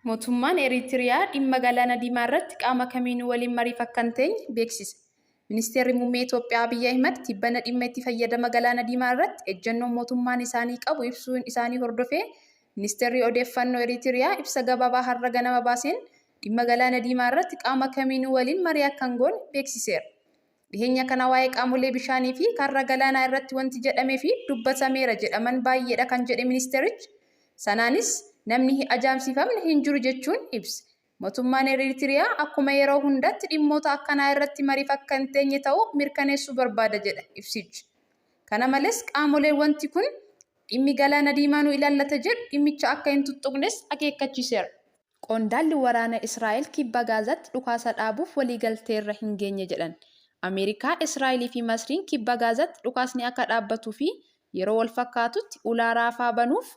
Mootummaan Eritiriyaa dhimma Galaana Diimaa irratti qaama kamiinuu waliin mariif akka hin teenye beeksise. Ministeerri Muummee Itoophiyaa Abiy Ahimad tibbana dhimma itti fayyadama Galaana Diimaa irratti ejjennoo mootummaan isaanii qabu ibsuu isaanii hordofee Ministeerri Odeeffannoo Eritiriyaa ibsa gabaabaa har'a ganama baaseen dhimma Galaana Diimaa irratti qaama kamiinuu waliin marii akka hin goone beeksiseera. Dhiheenya kana waa'ee qaamolee bishaanii fi karra galaanaa irratti wanti jedhamee fi dubbatameera jedhaman baay'eedha kan jedhe ministeerichi, sanaanis namni hi ajaa'ibsiifamne hin jiru jechuun ibse. Mootummaan Eritiriyaa akkuma yeroo hundaatti dhimmoota akkanaa irratti mariif akka hin teenye ta'uu mirkaneessuu barbaada jedha ibsichi. Kana malees qaamoleen wanti kun dhimmi Galaana Diimaa nu ilaallata jedhu dhimmicha akka hin tuttuqnes akeekkachiiseera. Qondaalli waraana Israa'el Kibba Gaazaatti dhukaasa dhaabuuf waliigalteerra hin geenye jedhan. Ameerikaa, Israa'el fi Masriin Kibba Gaazaatti dhukaasni akka dhaabbatuu fi yeroo walfakkaatutti ulaa Raafaa banuuf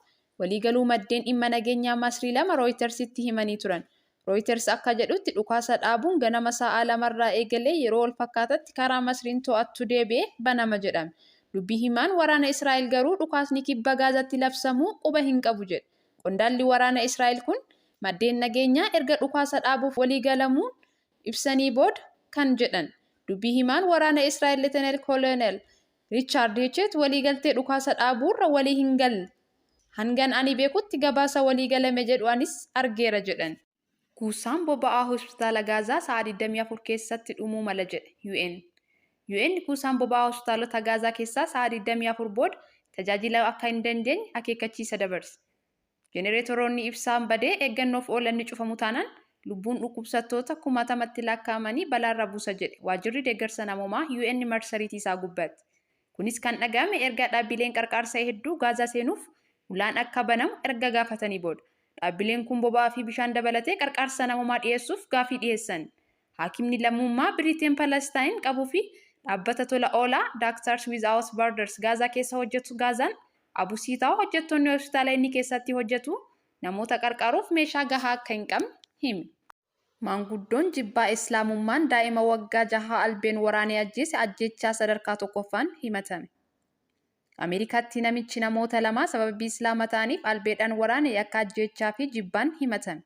waliigaluu maddeen dhimma nageenyaa Masrii lama Rooyitarsitti himanii turan. Rooyitars akka jedhutti dhukaasa dhaabuun ganama sa'aa lamarraa eegalee yeroo walfakkaatatti karaa Masriin to'attu deebi'ee banama jedhame. Dubbi himaan waraana Israa'el garuu dhukaasni Kibba Gaazaatti labsamuu quba hin qabu jedhe. Qondaalli waraana Israa'el kun maddeen nageenyaa erga dhukaasa dhaabuuf waliigalamuun ibsanii booda kan jedhan. Dubbii himaan waraana Israa'el Letenel Kolonel Richaard Hicheet waliigaltee dhukaasa dhaabuurra walii hin galle. Hangan ani beekutti gabaasa waliigalame jedhu anis argeera jedhan. Kuusaan boba'aa hospitaala Gaazaa sa'a 24 keessatti dhumuu mala jedhe UN. UN kuusaan boba'aa hospitaalota Gaazaa keessaa sa'a 24 booda tajaajila akka hin dandeenye akeekkachiisa dabarse. Jenereetoroonni ibsaan badee eeggannoof oolan ni cufamu taanaan lubbuun dhukkubsattoota kumaatamatti lakkaa'amanii balaarra buusa jedhe waajirri deeggarsa namoomaa UN marsariitii isaa gubbaatti. Kunis kan dhaga'ame erga dhaabbileen qarqaarsa hedduu Gaazaa seenuuf ulaan akka banamu erga gaafatanii booda. Dhaabbileen kun boba'aa fi bishaan dabalatee qarqaarsa namoomaa dhiyeessuuf gaafii dhiyeessan. Haakimni lammummaa Biriteen Palastaayin qabuu fi dhaabbata tola oolaa Doctors Without Borders Gaazaa keessa hojjetu Gaazaan Abu Siitaaw hojjettoonni hospitaala inni keessatti hojjetu namoota qarqaaruuf meeshaa gahaa akka hin qabne hime. Maanguddoon jibbaa Islaamummaan daa'ima waggaa jahaa albeen waraanee ajjeese ajjeechaa sadarkaa tokkoffaan himatame. Ameerikaatti namichi namoota lama sababii Islaama ta'aniif albeedhaan waraane yakka ajjeechaa fi jibbaan himatame.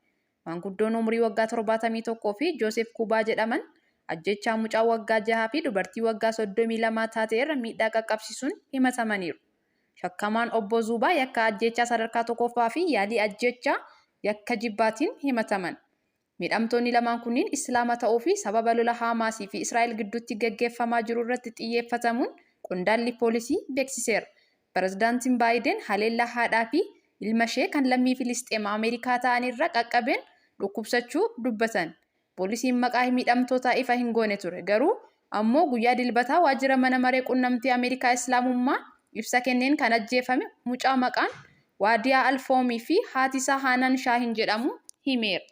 Maanguddoon umurii waggaa 71 fi Jooseef Kuubaa jedhaman ajjeechaa mucaa waggaa jahaa fi dubartii waggaa 32 taate irra miidhaa qaqqabsiisuun himatamaniiru. Shakkamaan Obbo Zuubaa yakka ajjeechaa sadarkaa tokkoffaa fi yaalii ajjeechaa yakka jibbaatiin himataman. Miidhamtoonni lamaan kunniin Islaama ta'uu fi sababa lola Haamaas fi Israa'el gidduutti gaggeeffamaa jiru irratti xiyyeeffatamuun qondaalli poolisii beeksiseera. Pirezidaantiin Baayiden haleellaa haadhaa fi ilmashee kan lammii Filisxeem Ameerikaa ta'anirra qaqqabeen dhukkubsachuu dubbatan. Poolisiin maqaa miidhamtootaa ifa hin goone ture. Garuu ammoo guyyaa Dilbataa waajjira Mana Maree Qunnamtii Ameerikaa Islaamummaa ibsa kenneen kan ajjeefame mucaa maqaan Waadiyaa Alfoomii fi haati isaa Haanaan Shaahin jedhamu himeera.